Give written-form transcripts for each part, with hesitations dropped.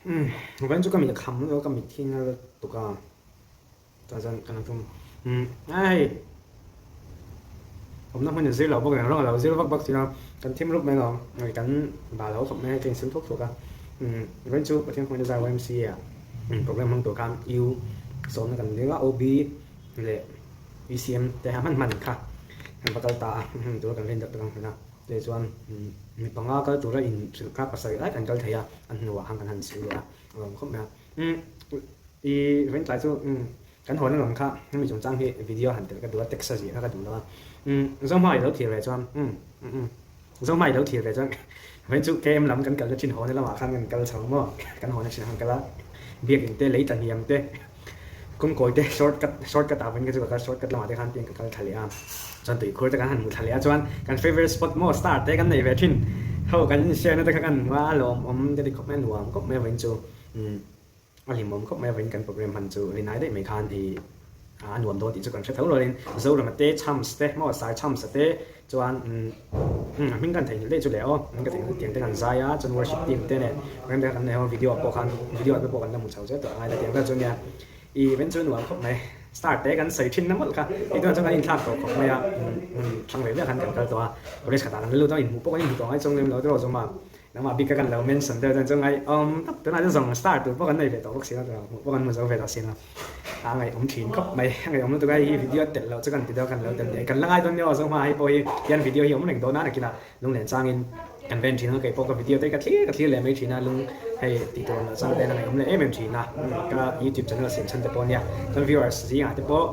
Umm vawiin chu ka mit a kham lutuk a ka mit hi nal lutuk a chuan chuan ka la tum umm a hei awmna hmun in zir loh bawk nen rawng a lo zir vak vak si a kan thim rup mai lo hei kan bah lo khawp mai a hei ka insil thuak thuak a umm vawiin chu Pathian hmuhna zar YMCA ah program hmang tur khan U sawmna kan ding a OB leh ECM te ha hman hman kha kan va kal ta a hmun tur kan rin deuh tak ang hmun a. Te chuan mi panga kal tura in hrilh kha pasarih lai kan kal thei a, a hnuah khan kan han sil leh a, a lawm khawp mai a. Umm i vawiin tlai chu umm kan hawn alawm kha hemi chungchang hi video han telh ka duh a, text a ziah kha ka duh lo a. Umm Zohma i lo thlir ve chuan umm umm Zohma i lo thlir ve chuan vawiin chu KM lam kan kalna thin hawna lamah khan kan kal chho maw, kan hawna thin ah khan kal a, biakin te lei tlahniam te, Kawngkawi te short cut short cut ah vawiin ka chu ka kal short cut lamah te khan pian ka kal thla leh a chuan tuikhur te kan han hmu thla leh a chuan kan favourite spot maw star te kan nei ve thin ho kan in share na te kha kan hmu a a lawmawm te ti khawp mai a nuam khawp mai a vawiin chu umm a hlimawm khawp mai a vawiin kan program hman chu rinai daih mai khan ih a nuam dawn tih chu kan hre tho rualin Zorama te Chhams te maw Sai Chhams a te Chuan umm a hming kan theihnghilh daih chu le aw, hming ka theihnghilh tiang te kan zai a, chuan worship team te nen rem te kan nei ho video ah pawh khan video ah te pawh kan la hmu chho zel tawh a ngai la tiang vel chu nia i event chu nuam khawp mai star te kan sawi thin na mawlh kha hei tunah chuan kan inthlak tawh khawp mai a umm hrang ve ve khan kan kal tawh a college khatah kan la lut a inhmuh pawh kan inhmu tawh ngai chuang lem lo tiraw zawm a Nangmah bik kha kan lo mention deuh chuan chu ngaihawm tak tunah chuan zawng star tur pawh kan nei ve tawh bawk si lo tawh hmuh pawh kan hmu zo ve tawh si lo a ngaihawm thin khawp mai a ngaihawm lutuk a hei hi video telh loh chu kan ti deuh a kan lo telh leh kan la ngai dawn nia aw zohma hei pawh hi hian video hi a awm reng dawn a nakinah lunglen changin kan ven thin a kei pawh ka video te hi ka thlir ka thlir leh mai thin a lung hei tih tur awm loh chang te hian a ngaihawm leh em em thin a ka youtube channel siam chhan te pawh nia chuan viewers zingah te pawh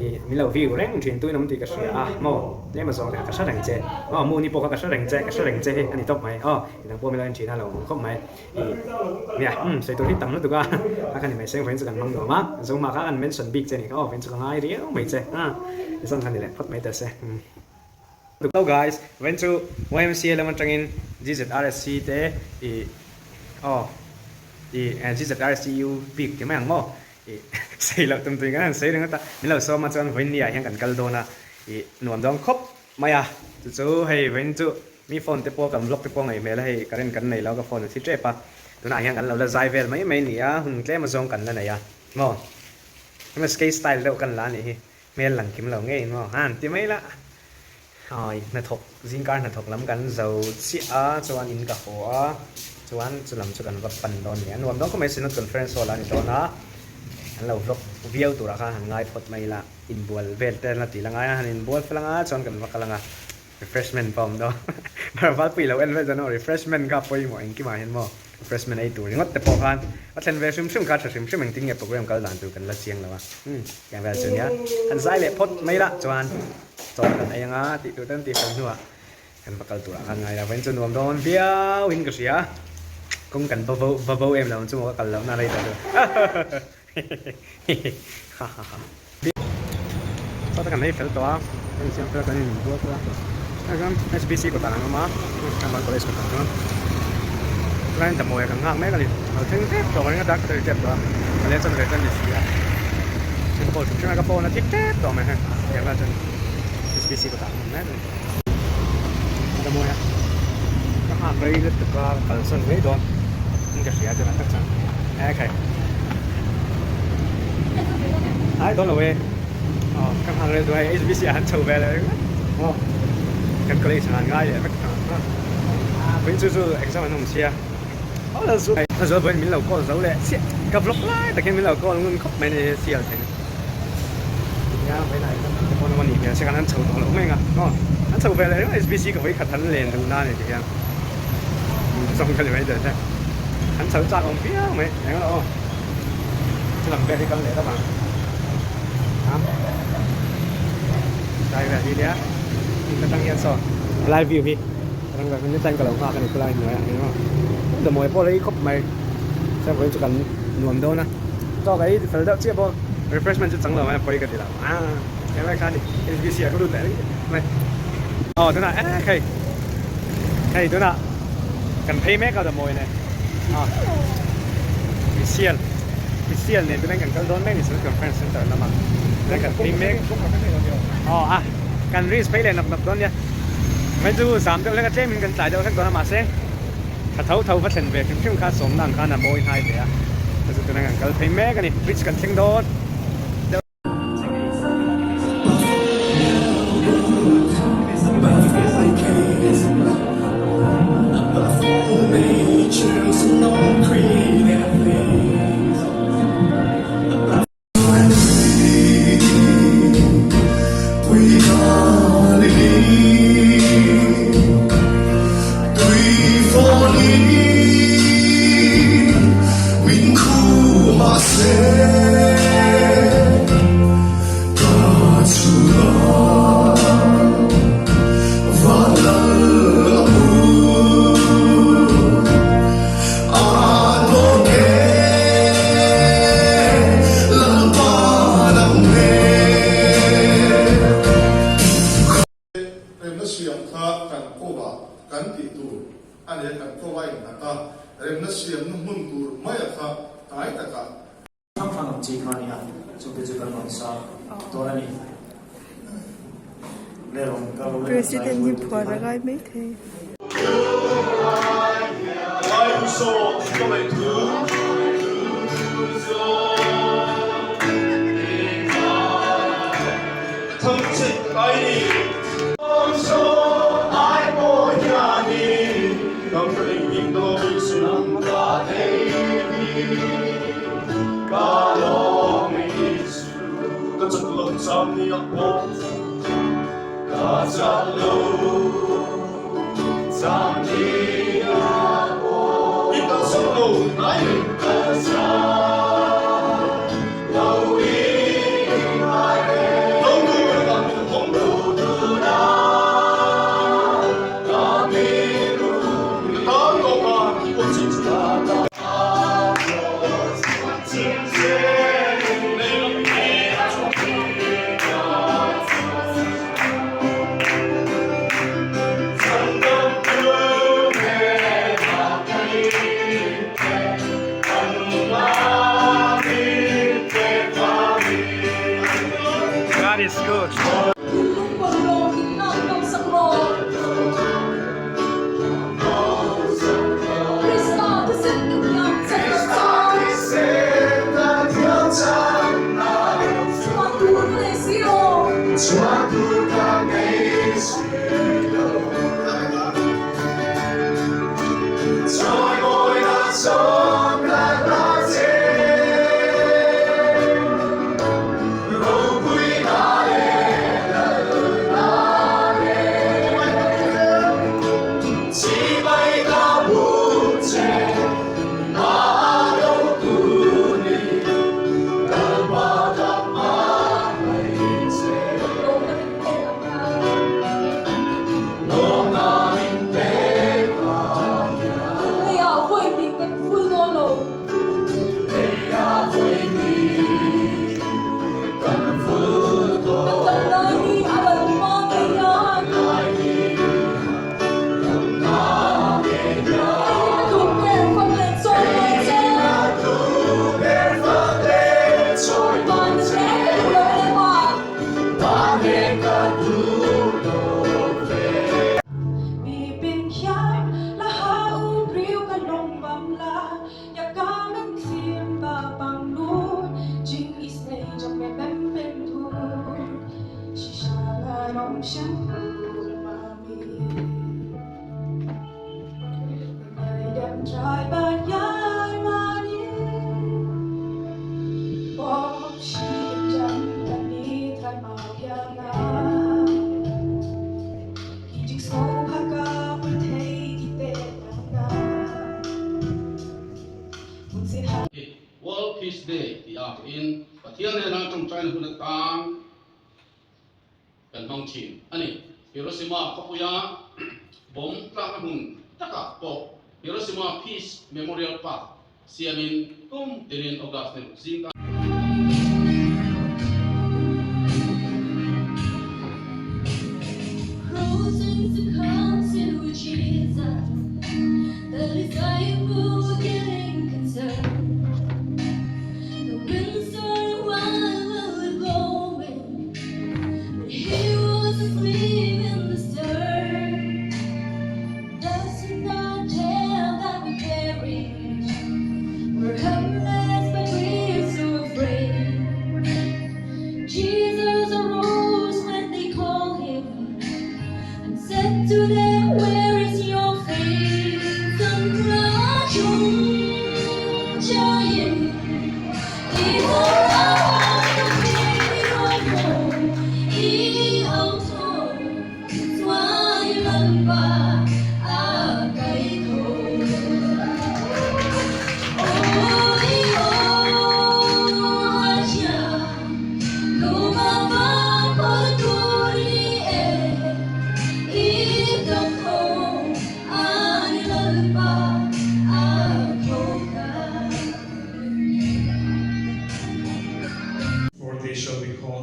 ih min lo view reng thin tuin awm tih ka hria a maw. Tlem a zawng leh a ka hre reng che. Aw Muni pawh kha ka hre reng che, ka hre reng che hi a ni tawp mai. Aw midang pawh min lo en thin a lo awm khawp mai. Ih nia umm sawi tur hi tam lutuk a, a ka ni mai seng vawiin chu kan hmang nuam a, Zohma kha an mention bik che a nih kha aw vawiin chu ka ngai riau mai che a, tichuan kha ni leh phawt mai ta se umm. Hello guys, vawiin chu YMCA lam atangin GZRSC te ih aw ih GZRSCU bik ti mai ang maw Ih sei loh tum tui kan han sei ringawt a, min lo sawm a chuan vawiin ni ah hian kan kal dawn a, ih nuam dawn khawp mai a, chu chu hei vawiin chu mi phone te pawh kan vlog te pawh ngaih hmel a hei current kan nei lo ka phone a thi tep a, tunah hian kan lo la zai vel mai mai ni a, hun tlem azawng kan la nei a maw MSK style deuh kan la a nih hi hmel lang kim lo ngeiin maw han ti mai la Awi hnathawk zingkar hnathawk lam kan zo chiah a chuan in ka haw a chuan chu lam chu kan va pan dawn ni a nuam dawn khawp mai Synod Conference Hall a ni dawn a an lo vlog viau turah khan han ngai phawt mai ila inbual vel te an la tih la ngai a han inbual fel anga chuan kan va kal anga refreshment pawh a awm dawn Valpui lo en vel chuan aw refreshment kha pawimawh engkimah hian maw. Refreshment ei tur ringawt te pawh khan a thlen ve hrim hrim kha tha hrim hrim engtin nge program kal dan tur kan la chiang lo a umm tiang vel chu nia han zai leh phawt mai la chuan chaw kan ei anga tih tur te an tih fel hnuah kan va kal turah khan ngai lo vawiin chu nuam dawn viau in ka hria kawng kan va vo va vo em lo ang chu maw ka kal lohna rei tawh chu ha ha ha. Chaw te kan ei fel tawh a kan insiam fel a kan inbual fel a chuan SBC kawtah kan awm a Tlangval College kawtah chuan tlaiin damdawi kan nghak mek a ni a lo thleng tep tawh ka ring a dark thei tep tawh a a leh chuan reh chuan ni si a thil pawh hrim hrim a ka phone a thik tep tawh mai hei tiang vel chuan SBC kawtah kan awm mek a ni damdawi a ka nghak rei lutuk a ka kalsawn mai dawn in ka hria chuan a tak chuan ekhai. Ai dawn lo e aw ka nghak rel duai HBC ah han chho ve leh ringawt aw kan college ah an ngai leh vek ta vawiin chu chu exam an awm sia aw la zu a zual vawiin min lo call zo leh chiah ka vlog lai tak hian min lo call ngun khawp mai a ni sial thei nia vawiin ah exam te pawh an awm a nih hmel sia kan han chho tawh lo mai ang a aw an chho ve leh ringawt HBC ka vawi khat han len duh na a ni ti hian zawng ka ni mai teh se an chho chak awm viau mai eng emaw aw. Chu lam vel hi kal leh ram ang a lai vel hi nia in atang hian saw lai view hi rang vel ni tan ka lo nghak a ni khulai hnuai ah hian aw dawmawi pawh rei khawp mai chuan vawiin chu kan nuam dawn a chaw ka ei fel deuh chiah bawk refreshment chu chang lo mai a pawi ka ti lo a helai khan H B C ah ka lut leh mai aw tunah ek hei hei tunah kan phei mek a dawmawi nen a Misial Misial nen tunah kan kal dawn mek ni Synod Conference Center lamah tunah kan phei mek aw a kan risk phei leh nawk nawk dawn nia mai chu zam deuh hlek a tlem in kan tlai deuh hlek dawn a mahse. Tha tho tho va thlen ve hrim hrim kha sawmna ang khan a mawi hnai ve a, chu tunah kan kal phei mek a ni, bridge kan thleng dawn. Remna siam kha kan kawva kan tih tur a ni a, kan kawva innghat a, remna siamna hmun tur maia kha tlai takah. Hrang hrang ang chi kha a ni a, chungte chu kan rawn sa dawn a ni. President hi phuar a ngai mai thei. God is good. World Peace Day tih a in Pathian nena tawngtaina hun atan kan hmang thin a ni. Hiroshima khawpuia bomb tlakna hmun takah pawh Hiroshima Peace Memorial Park siamin kum tinin August ni ruk zing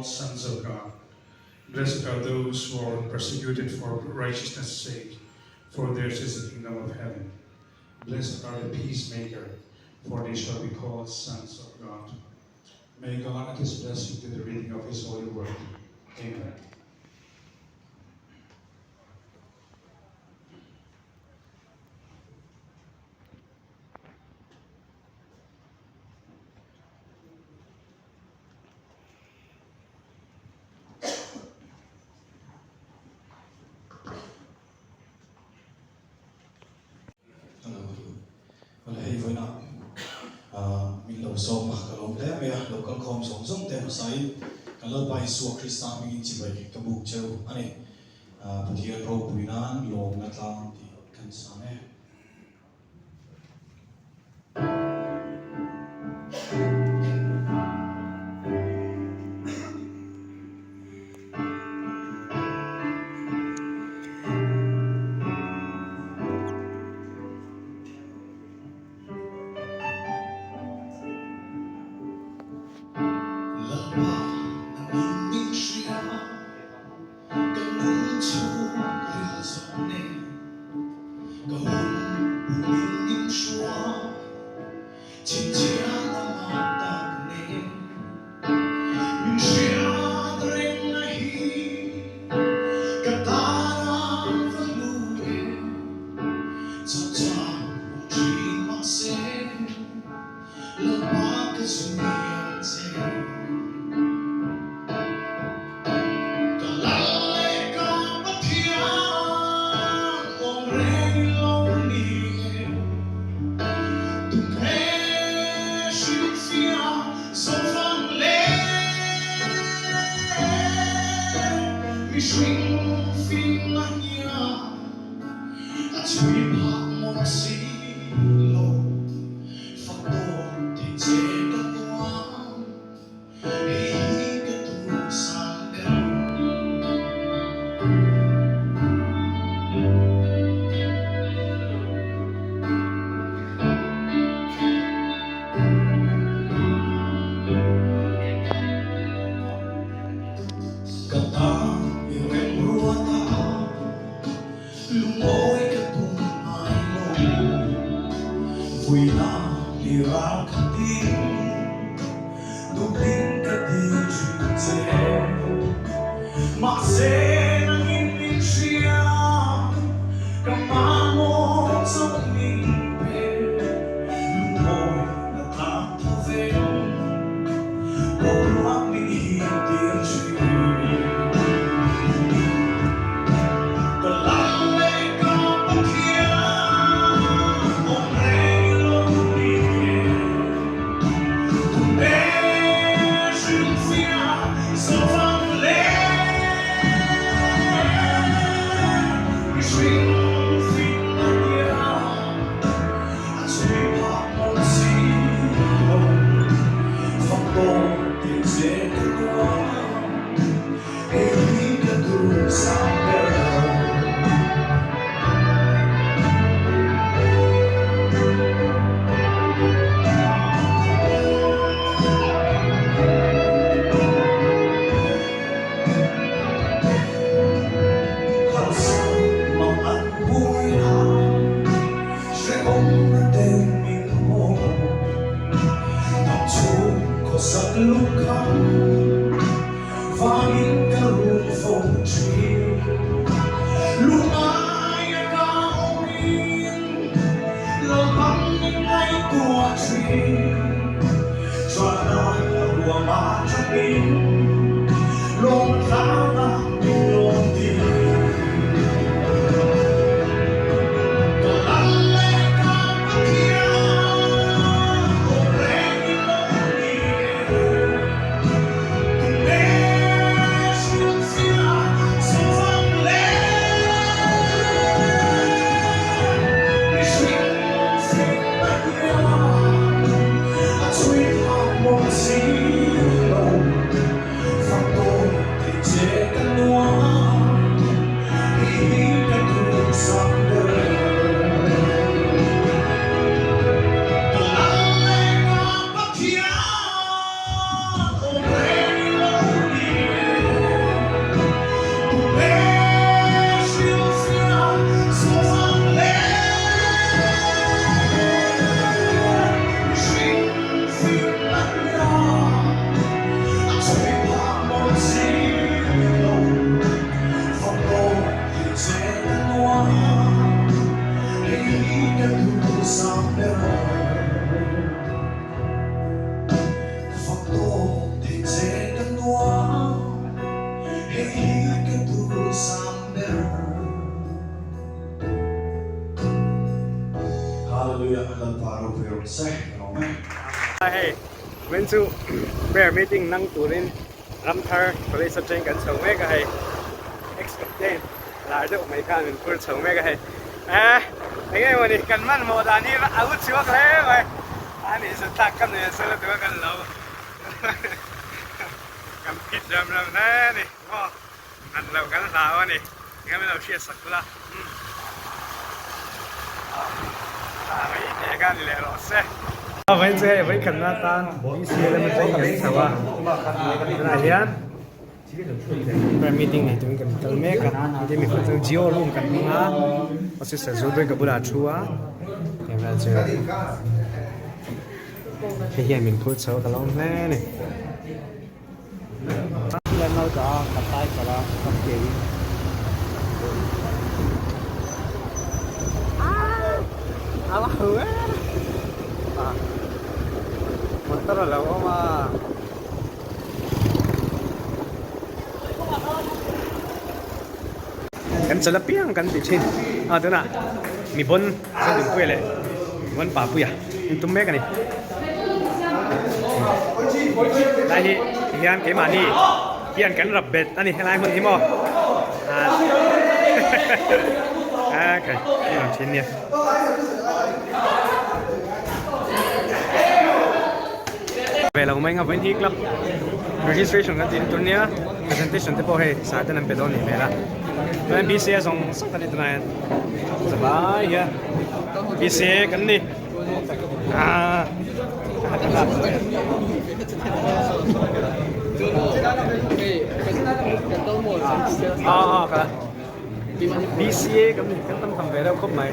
called sons of God. Blessed are those who are persecuted for righteousness' sake, for theirs is the kingdom of heaven. Blessed are the peacemaker, for they shall be called sons of God. May God add his blessing to the reading of his holy word. Amen. Hello Awle hei vawiinah ah min lo sawm a ka lawm hle mai a lo kal khawm zawng zawng te hmasain kan Lalpa Isua Krista hmingin chibai ka buk cheu a ni. Ah Pathian ropui nan lawmna tlang tih kan sa mek. Lalpa nangin min hria Ka nun chhung ril zawh nen ka hun bumin min hruai chhinchhiah lama tak nen min hriat reng na hi ka tana va hlu em chawchang awm thin mahse Lalpa ka zui ang che. Ka lal leh ka Pathian awm reng lo ni e. Tumhe hrilhfiah zawng leh mihring fing a hian a chhui phak mawlh si lo. Fak dawn thei che ka hnuang. Hei hi ka tur sang ber. Ka tan i remruat a, lungawi ka tum ngai lo. Vuina i ral khatin duhling ka ti thin che. Mahse nangin min hria, ka mamawh chauh min pe. Lungawi na tlang tho vek, boruak min him tir thin. Ka lal leh ka Pathian awm reng lo ni e. Tumbe hrilhfiah zawng leh mihring fing a nia a chhui phak mawlh si lo. Fak dawn tih che ka nuam. Hei hi ka duh sang ber lo. Harsa mang an buai a, hrehawm na ten min haw. Dam chhung khawsak lukham. Vangin ka run fo thin. Lungngai a ka awmin Lalpang min ngaihtuah thin. Chhuahna a ruam a tangin lawm tlangah min lawm ding. Ka lal leh ka Pathian awm reng i lo ni e. rawh se, ka lawm e. Hei, vawiin chu prayer meeting nang turin Ramthar College atangin kan chho mek a hei, ex captain lar deuh mai khan min phur chho mek a hei. Eh, enge mawni kan hmanhmawh dan hi a u chhuak hle mai, a nih chu tlak ka nei a sela tura kan lo kan phit ram ram hle a ni maw, han loh kan hlau a ni, enge min lo hriat sak ula, umm ah mai teh khan leh rawh se. Vawiin chu hei vawikhatna atan BCLM atangin kan chho a, tunah hian Prayer meeting nei turin kan kal mek a, tin mipui chu Jio room kan hmang a, officer Zubri ka bulah a thu a, hei vel chu hei hian min phur chho a ka lawm hle a ni. Motor a lo awm a. Kan chal apiang kan ti thin a tunah mi bawn Zodinpuia leh mi bawn Papuia in tum mek a ni lai hi tihian keimahni hian kan rap bet a ni helai hmun hi maw a kai i rawn thin nia. Ve lo mai nga vawiin hi club registration kan tih tur nia presentation te pawh hei sir ten an pe dawn nih hmel a chuan BCA zawng zawng kan ni tunah hian zavai hian BCA kan ni ah ah ah ka BCA kan ni kan tam tam ve deuh khawp mai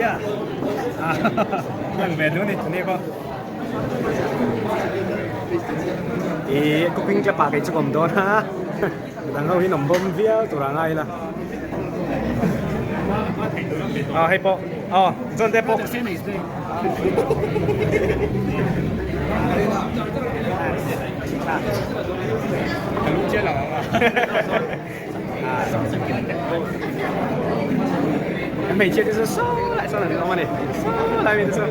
yeah lang ve deuh ni tuni pawh ih cooking club ah kei chu ka awm dawn a midang ho hi an awm bawm viau tur ah ngai ila ah hei pawh aw chuan te pawh Hmeichhia te chu saw lai sawn an awm a ni saw lai mi te chu.